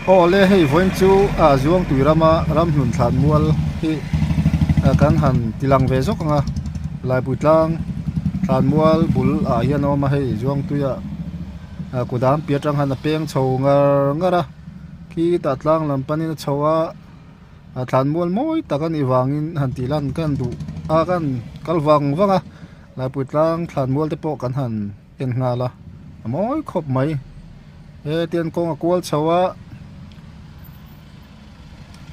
Aw le hei vawiin chu ah Zuangtui rama ramhlun thlan mual hi kan han ti lang ve zawk ang a Laipui tlang thlan mual bul ah hian a awm a hei Zuangtuia kudam piah atang hian a peng chho ngar ngar a khitah tlang lam panin a chho a. A thlan mual mawi tak a nih vangin han tih lan ka han duh a ka han kal vang vang a Laipui tlang thlan mual te pawh kan han en nghal a a mawi khawp mai he tian kawng a kual chho a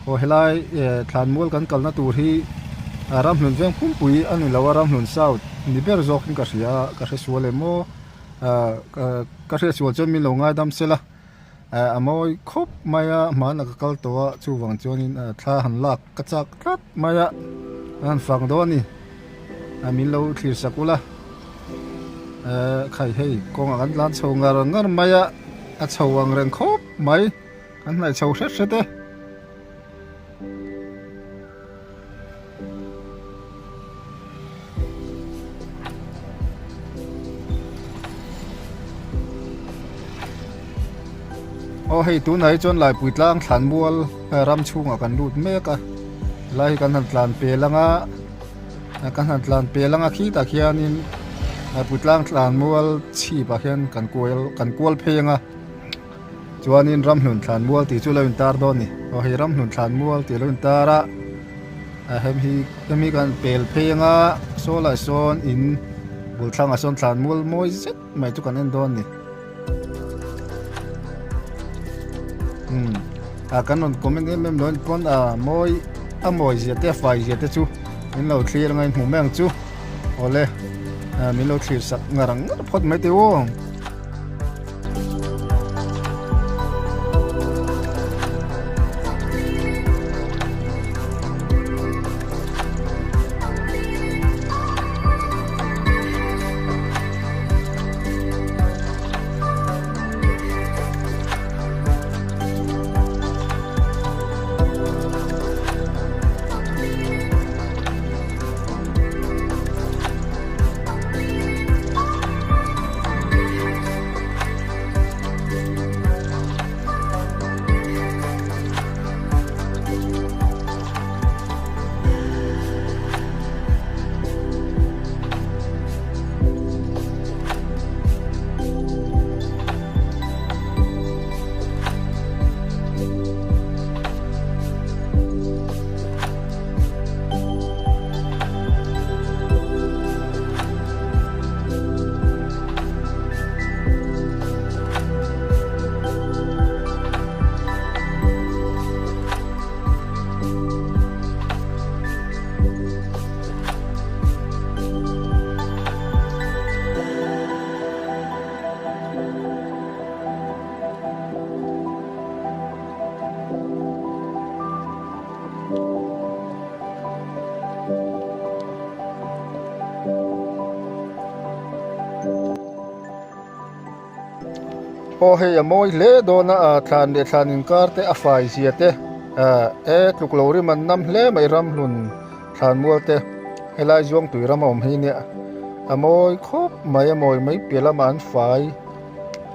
aw helai eh thlan mual kan kalna tur hi a ramhlun veng pumpui a ni lo a ramhlun south ni ber zawk in ka hria a ka hresual em aw ah ka hriatsual chuan min lo ngaidam sela. Eh a mawi khawp mai a hmanah ka kal tawh a chuvang chuanin eh thla han lak ka chak tlat mai a an han fang dawn a ni ah min lo thlir sak ula eh khai hei kawngah kan tlan chho ngar ngar mai a a chho ang reng khawp mai kan hnaih chho hret hret e. Aw hei tunah hi chuan Laipui tlang thlan mual ram chhungah kan lut mek a helai hi kan han tlan pel anga kan han tlan pel anga khitah khianin Laipui tlang thlan mual chhipah khian kan kual kan kual phei anga. Chuanin ramhlun thlan mual tih chu lo intar dawn a ni. Aw hei ramhlun thlan mual tih a lo intar a, a hem hi hemi kan pel phei anga saw lai sawn in bul thlangah sawn thlan mual mawi zet mai chu kan en dawn a ni. Umm a kan rawn comment em em lo a ni pawn a mawi a mawi zia te a fai zia te chu min lo thlir anga in hmu mai ang chu awle min lo thlir sak ngar ngar phawt mai teh u. Aw hei a mawi hle dawn a ah thlan leh thlan inkar te a fai zia te ah e tluk lo rim an nam hle mai ramhlun thlan mual te helai zuangtui ram a awm hi nia a mawi khawp mai a mawi mai piah lamah an fai.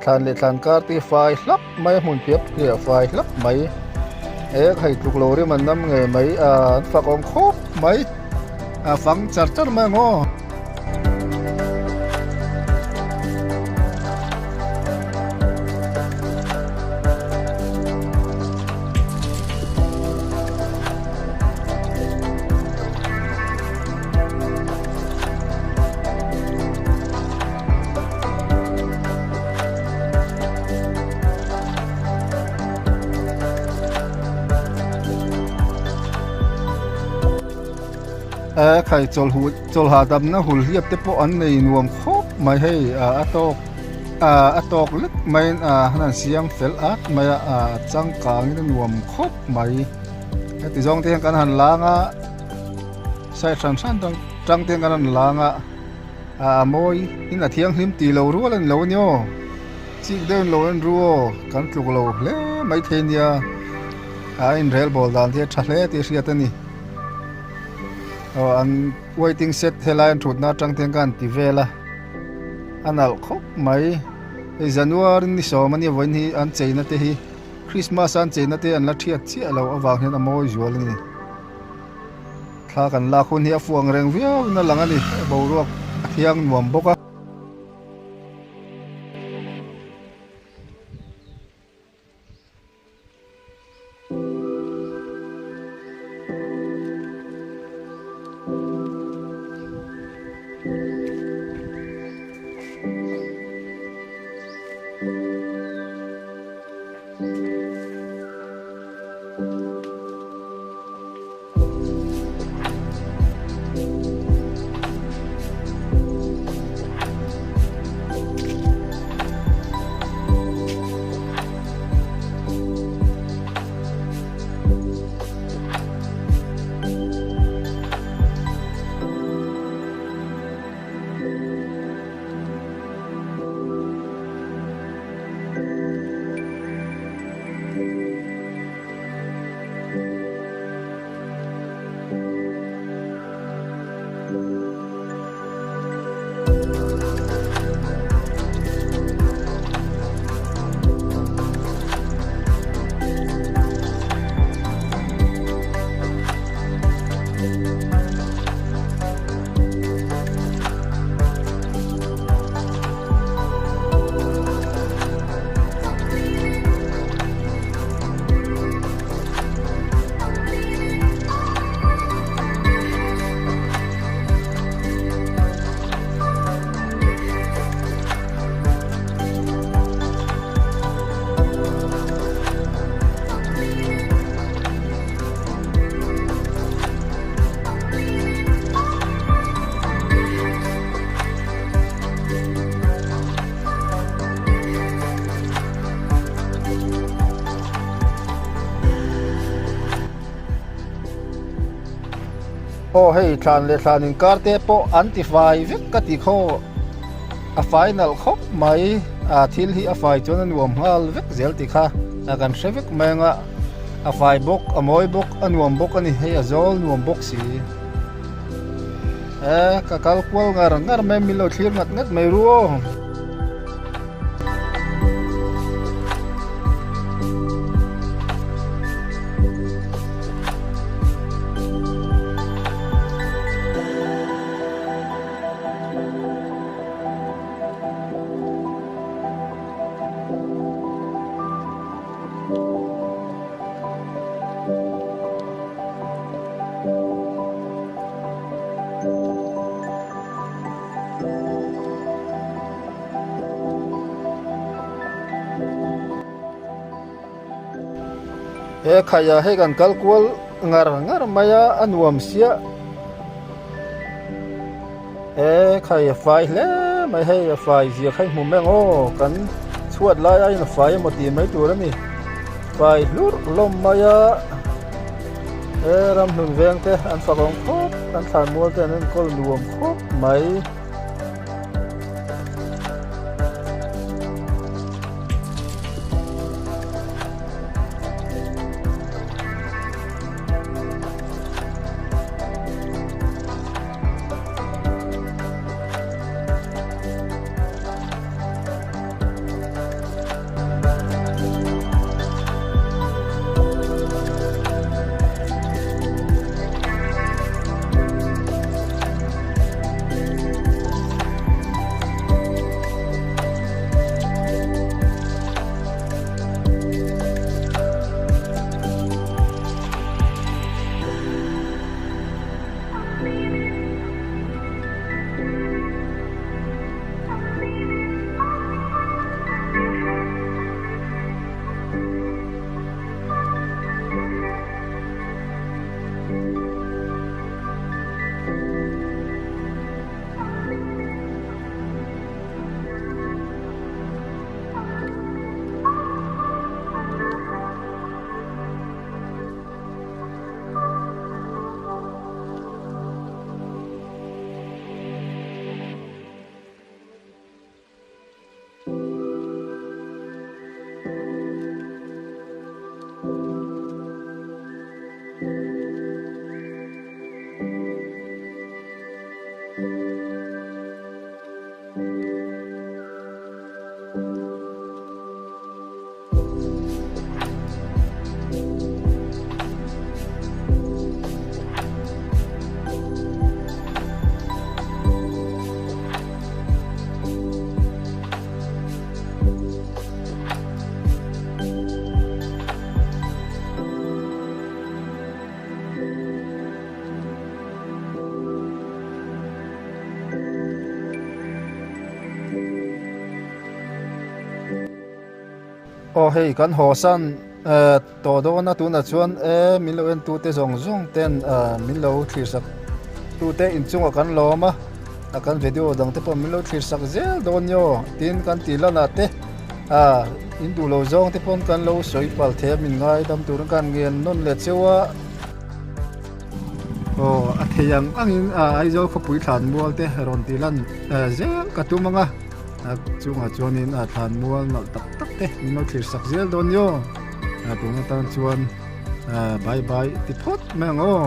Thlan leh thlan kar te hi fai hlap mai a hmun piap hi a fai hlap mai e hei tluk lo rim an nam ngei mai ah an fak awm khawp mai a fang char char mai ang aw. E khai chawlh huh chawlh hahdamna hul hliap te pawh an nei nuam khawp mai hei ah a tawk ah a tawk lek maiin ah an han siam fel at mai a ah changkangin a nuam khawp mai heti zawng te hian kan han lang a side hran hran tang te hian kan han lang a. A mawi in a thianghlim tih lo rual a ni lo a ni aw chik deuh in lo en ru aw kan tluk lo hle mai thei nia a inrel bawl dan hi a tha hle tih a hriat a ni aw an waiting set helai an thutna atang te hian ka han ti vel a a nalh khawp mai hei January ni sawm a nia vawiin hi an cheina te hi. Christmas a an cheina te an la thiat chiah loh avang hian a mawi zual a ni. Thla kan lak hun hi a fuh ang reng viau in a lang a ni, boruak a thiang nuam bawk a. Aw hei thlan leh thlan inkar te pawh an ti fai vek ka ti khaw a fai nalh khawp mai a thil hi a fai chuan a nuam nghal vek zel ti kha a kan hre vek mai anga a fai bawk a mawi bawk a nuam bawk a ni hei a zawl nuam bawk si e ka kal kual ngar ngar mai min lo thlir ngat ngat mai ru aw. He khaia hei kan kal kual ngar ngar mai a a nuam sia he khai a fai hle mai hei a fai zia kha i hmu mai ang aw kan chhuat lai aiin a fai emaw tih mai tur a ni fai hlurh hlawm mai a. He ramhlun veng te an fak awm khawp an thlan mual te an enkawl nuam khawp mai. Aw hei kan haw san eh tawh dawn a tunah chuan e min lo en tute zawng zawng ten ah min lo thlir sak tute inchungah kan lawm a a kan video dang te pawh min lo thlir sak zel dawn nio tin kan tih lanah te ah in duh lo zawng te pawn kan lo sawi pal thei a min ngaidam turin kan ngen nawn leh cheu a. Aw a thei ang angin ah Aizawl khawpui thlan mual te rawn tih lan zel ka tum ang a a chungah chuanin a thlan mual nalh tak tak te min lo thlir sak zel dawn nio a tun atan chuan ah bye bye ti phawt mai ang aw.